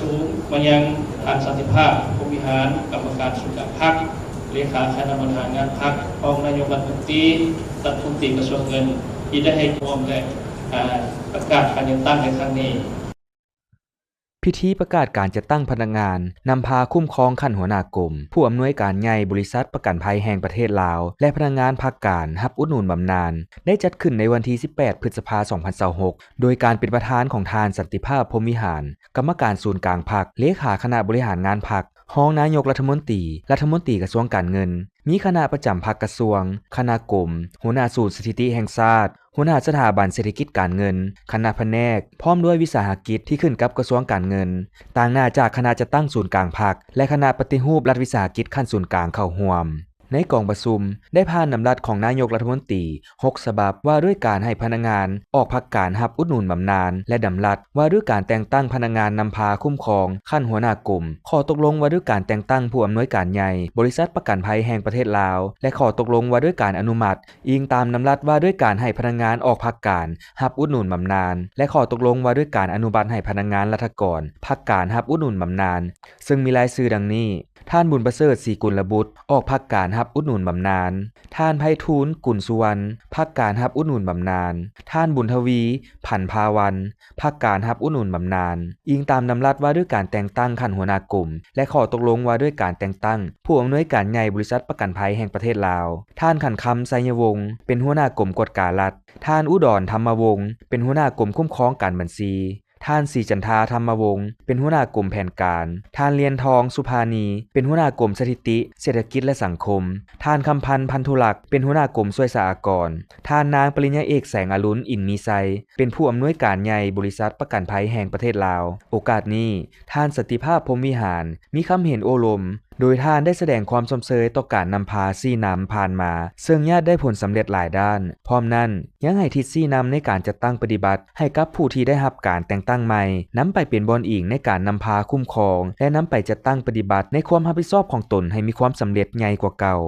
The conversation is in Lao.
ສູງມາຍັງທ່ານ ສັນຕິພາບ ພົມວິຫານ ກຳມະການສູນກາງພັກ, ເລຂາຄະນະບໍລິຫານງານພັກ, ຮອງນາຍົກລັດຖະມົນຕີ, ລັດຖະມົນຕີກະຊວງເງິນ ທີ່ໄດ້ໃຫ້ຄວາມ ແລະ ອາ ປະກາດການແຕ່ງຕັ້ງໃນຄັ້ງນີ້. ພິທີປະກາດການຈັດຕັ້ງພະນັກງານນຳພາຄຸ້ມຄອງຂັ້ນຫົວໜ້າກົມ, ຜູ້ອຳນວຍການໃຫຍ່ບໍລິສັດປະກັນໄພແຫ່ງປະເທດລາວ ແລະ ພະນັກງານພັກການຮັບອຸດໜູນບຳນານ ໄດ້ຈັດຂຶ້ນໃນວັນທີສິບແປດ ພຶດສະພາ ສອງພັນຊາວຫົກ ໂດຍການເປັນປະທານຂອງທ່ານ ສັນຕິພາບ ພົມວິຫານ ກຳມະການສູນກາງພັກ, ເລຂາຄະນະບໍລິຫານງານພັກ, ຮອງນາຍົກລັດຖະມົນຕີ, ລັດຖະມົນຕີກະຊວງການເງິນ, ມີຄະນະປະຈຳພັກກະຊວງ, ຄະນະກົມ, ຫົວໜ້າສູນສະຖິຕິແຫ່ງຊາດ, ຫົວໜ້າສະຖາບັນເສດຖະກິດການເງິນ, ຄະນະພະແນກ, ພ້ອມດ້ວຍວິສາຫະກິດທີ່ຂຶ້ນກັບກະຊວງການເງິນ, ຕາງໜ້າຈາກຄະນະຈັດຕັ້ງສູນກາງພັກ ແລະ ຄະນະປະຕິຮູບລັດວິສາຫະກິດຂັ້ນສູນກາງເຂົ້າຮ່ວມ. ໃນກອງປະຊຸມ ໄດ້ຜ່ານດຳລັດຂອງນາຍົກລັດຖະມົນຕີ ຫົກສະບັບ ວ່າດ້ວຍການໃຫ້ພະນັກງານອອກພັກການຮັບອຸດໜູນບຳນານ ແລະ ດຳລັດວ່າດ້ວຍການແຕ່ງຕັ້ງພະນັກງານນຳພາຄຸ້ມຄອງຂັ້ນຫົວໜ້າກົມ, ຂໍ້ຕົກລົງວ່າດ້ວຍການແຕ່ງຕັ້ງຜູ້ອຳນວຍການໃຫຍ່ບໍລິສັດປະກັນໄພແຫ່ງປະເທດລາວ ແລະ ຂໍ້ຕົກລົງວ່າດ້ວຍການອະນຸມັດ ອີງຕາມດຳລັດວ່າດ້ວຍການໃຫ້ພະນັກງານອອກພັກການຮັບອຸດໜູນບຳນານ ແລະ ຂໍ້ຕົກລົງວ່າດ້ວຍການອະນຸມັດໃຫ້ພະນັກງານລັດຖະກອນພັກການຮັບອຸດໜູນບຳນານ, ເຊິ່ງມີລາຍຊື່ດັ່ງນີ້: ທ່ານ ບຸນປະເສີດ ສີກຸນລະບຸດ ອອກພັກການຮັບອຸດໜູນບຳນານ, ທ່ານ ໄພທູນ ກຸນສຸວັນ ພັກການຮັບອຸດໜູນບຳນານ, ທ່ານ ບຸນທະວີ ພັນພາວັນ ພັກການຮັບອຸດໜູນບຳນານ, ອີງຕາມດຳລັດວ່າດ້ວຍການແຕ່ງຕັ້ງຂັ້ນຫົວໜ້າກົມ ແລະ ຂໍ້ຕົກລົງວ່າດ້ວຍການແຕ່ງຕັ້ງຜູ້ອຳນວຍການໃຫຍ່ບໍລິສັດປະກັນໄພແຫ່ງປະເທດລາວ, ທ່ານ ຂັນຄຳ ໄຊຍະວົງ ເປັນຫົວໜ້າກົມກວດກາລັດ, ທ່ານ ອຸດອນ ທຳມະວົງ ເປັນຫົວໜ້າກົມຄຸ້ມຄອງການບັນຊີ, ທ່ານ ສີຈັນທາ ທຳມະວົງ ເປັນຫົວໜ້າກົມແຜນການ, ທ່ານ ລຽນທອງ ສຸພານີ ເປັນຫົວໜ້າກົມສະຖິຕິ, ເສດຖະກິດ ແລະ ສັງຄົມ, ທ່ານ ຄຳພັນ ພັນທຸລັກ ເປັນຫົວໜ້າກົມສ່ວຍສາອາກອນ, ທ່ານ ນາງ ປະລິນຍາເອກ ແສງອະລຸນ ອິນມີໄຊ ເປັນຜູ້ອຳນວຍການໃຫຍ່ບໍລິສັດປະກັນໄພແຫ່ງປະເທດລາວ. ໂອກາດນີ້ ທ່ານ ສັນຕິພາບ ພົມວິຫານ ມີຄຳເຫັນໂອ້ລົມ ໂດຍທ່ານໄດ້ສະແດງຄວາມຊົມເຊີຍຕໍ່ການນຳພາຊີ້ນຳຜ່ານມາ ເຊິ່ງຍາດໄດ້ຜົນສຳເລັດຫຼາຍດ້ານ. ພ້ອມນັ້ນ ຍັງໃຫ້ທິດຊີ້ນຳໃນການຈັດຕັ້ງປະຕິບັດໃຫ້ກັບຜູ້ທີ່ໄດ້ຮັບການແຕ່ງຕັ້ງໃໝ່ ນຳໄປເປັນບ່ອນອີງໃນການນຳພາຄຸ້ມຄອງ ແລະ ນຳໄປຈັດຕັ້ງປະຕິບັດໃນຄວາມຮັບຜິດຊອບຂອງຕົນໃຫ້ມີຄວາມສຳເລັດໃຫຍ່ກວ່າເກົ່າ.